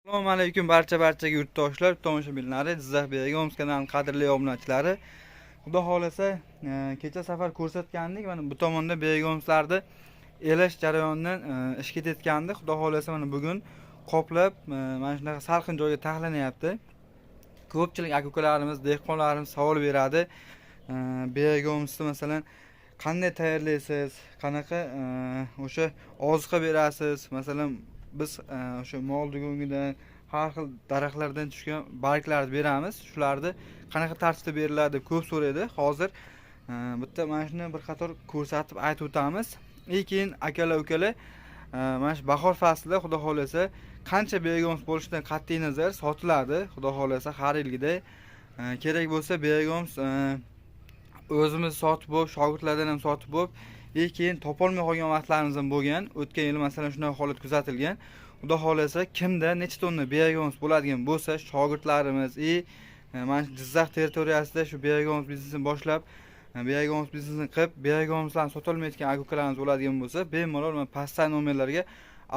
Assalomu alaykum barchaga yurtdoshlar, tomoshabinlari, Jizzax Begomz kanalining qadrli obunachilari. Xudo xolasa, kecha safar ko'rsatgandik. Mana bu tomonda begomslarni elash jarayonidan ish ketayotgandi. Xudo xolasa, mana bugun qoplab, mana shunaqa salqin joyga taxlanyapti. Ko'pchilik aka-ukalarimiz, dehqonlarimiz savol beradi. Begomsni masalan qanday tayyorlaysiz, qanaqa o'sha oziqa berasiz? Masalan, biz o'sha mol dugongidan, har xil daraxtlardan tushgan barglarni beramiz. Shularni qanaqa tartibda beriladi deb ko'p so'raydi. Hozir bitta mana shuni bir qator ko'rsatib aytib o'tamiz. И keyin akalar, ukalar, mana shu bahor faslida, xudo xohlasa, qancha begoms bo'lishidan qat'iy nazar sotiladi. Xudo xohlasa, har yilgiday kerak bo'lsa begoms o'zimiz sotib bo'lib, shogirdlardan ham sotib bo'lib, и keyin topolmay qolgan vaqtlarimiz ham bo'lgan. O'tgan yili, masalan, shunaqa holat kuzatilgan. Xudo xohlasa, kimda necha tonna begoms bo'ladigan bo'lsa, shogirdlarimiz и mana shu Jizzax territoriyasida shu begoms biznesini boshlab, begoms biznesini qilib, begomslarni sotolmayotgan aka ukalarimiz bo'ladigan bo'lsa, bemalol mana pastdagi nomerlarga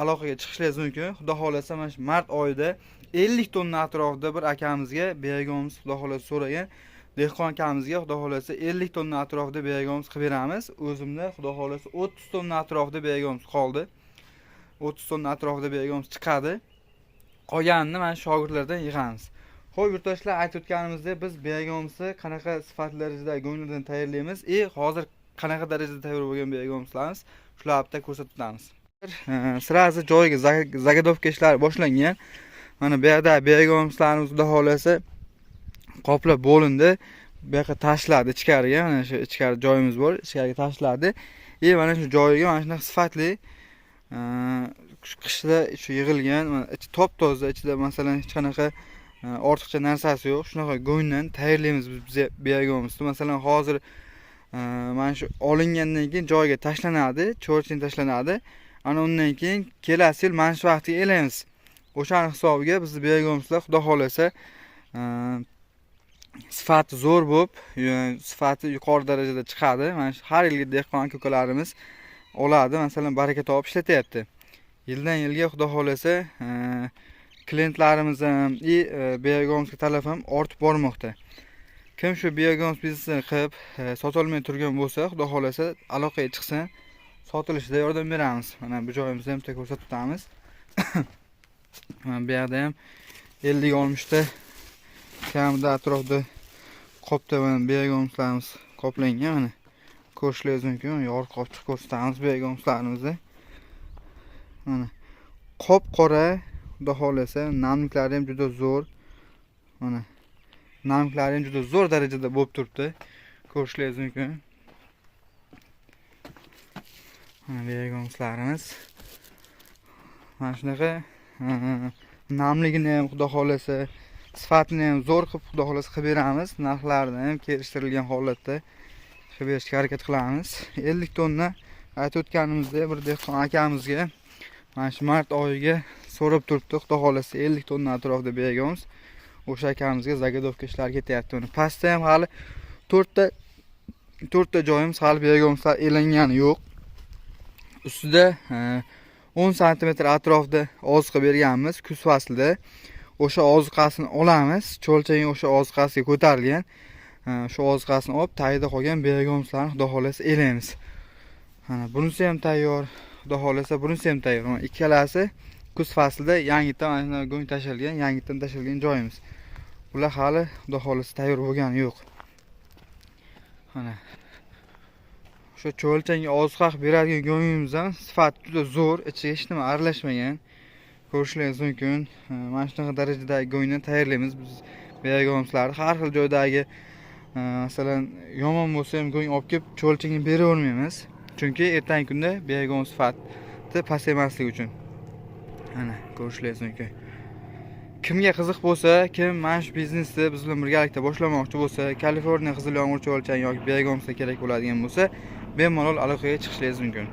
aloqaga chiqishlaringiz mumkin. Xudo xohlasa, mana shu mart oyida 50 tonna atrofida bir akamizga begoms, xudo xohlasa, so'ragan dehqon akamizga, xudo xohlasa, 50 tonna atrofida begoms qilib beramiz. O'zimda, xudo xohlasa, 30 tonna atrofida begoms qoldi. 30 tonna atrofida begoms chiqadi. Qolganini mana shu shogirdlardan yig'amiz. Xo'p, yurtdoshlar, aytib o'tganimizdek, biz begomsni qanaqa sifatli darajada go'nglardan tayyorlaymiz и hozir qanaqa darajada tayyor bo'lgan begomslarimiz, shularni bitta ko'rsatib o'tamiz. Сразу joyiga заготовка ishlari boshlangan. Mana bu yerda begomslarimiz, xudo xohlasa, qoplab bo'lindi. Bu yoqqa tashladi ichkariga, mana shu ichkari joyimiz bor, ichkariga tashladi. И mana shu joyiga mana shunaqa sifatli qishda shu yig'ilgan, mana ichi top toza, ichida, masalan, hech qanaqa ortiqcha narsasi yo'q. Shunaqa go'ngdan tayyorlaymiz biz begomsni. Masalan, hozir mana shu olingandan keyin joyiga tashlanadi, cho'rchin tashlanadi. Ana undan keyin kelasi yil mana shu vaqtga elaymiz. O'shani hisobiga bizni begomslar, xudo xohlasa, sifati zo'r bo'lib, sifati yuqori darajada chiqadi. Mana shu har yilgi dehqon aka ukalarimiz oladi, masalan, baraka topib ishlatyapti. Yildan yilga, xudo xohlasa, klientlarimiz ham и begomsga talab ham ortib bormoqda. Kim shu begoms biznesini qilib, sotolmay turgan bo'lsa, xudo xohlasa, aloqaga chiqsin, sotilishida yordam beramiz. Mana bu joyimizni ham bitta ko'rsatib o'tamiz. Mana bu yoqda ham 50-60 ta kamida atrofida qopda mana begomslarimiz qoplangan, mana ko'rishingiz mumkin. Yorug' qopchiq ko'rsatamiz begomslarimizni. Mana qop qora, xudo xohlasa, namliklari ham juda zo'r. Mana namliklari ham juda zo'r darajada bo'lib turibdi. Ko'rishingiz mumkin. Mana begomslarimiz. Mana shunaqa namligini ham, xudo xohlasa, sifatini ham zo'r qilib, xudo xohlasa, qilib beramiz. Narxlarini ham kelishtirilgan holatda qilib berishga harakat qilamiz. 50 tonna aytib o'tganimizdek bir dehqon akamizga mana shu mart oyiga so'rab turibdi, xudo xohlasa, 50 tonna atrofida begoms. O'sha akamizga заготовка ishlari ketyapti. Uni pastda ham hali to'rtta joyimiz hali begomslar elangani yo'q. Ustida 10 santimetr atrofida oziqa berganmiz kuz faslida. O'sha oziqasini olamiz. Cho'lchang o'sha oziqasiga ko'tarilgan. Shu oziqasini olib, tagida qolgan begomslarni, xudo xohlasa, elaymiz. Mana bunisi ham tayyor. Xudo xohlasa, bunisi ham tayyor. Mana ikkalasi kuz faslida yangitdan mana go'ng tashalgan, yangitdan tashalgan joyimiz. Bular hali, xudo xohlasa, tayyor bo'lgani yo'q. Mana o'sha cho'lchangga oziqa qilib beradigan go'ngimiz ham sifati juda zo'r, ichiga hech nima aralashmagan. Ko'rishingiz mumkin. Mana shunaqa darajadagi go'ngdan tayyorlaymiz biz begomslarni. Har xil joydagi, masalan, yomon bo'lsa ham go'ng olib kelib cho'lchangga beravermaymiz. Chunki ertangi kunda begom sifati pasaymasligi uchun. Mana ko'rishingiz mumkin. Kimga qiziq bo'lsa, kim mana shu biznesni biz bilan birgalikda boshlamoqchi bo'lsa, Kaliforniya qizil yomg'ir cho'lchang yoki begomsa kerak bo'ladigan bo'lsa, bemalol aloqaga chiqishingiz mumkin.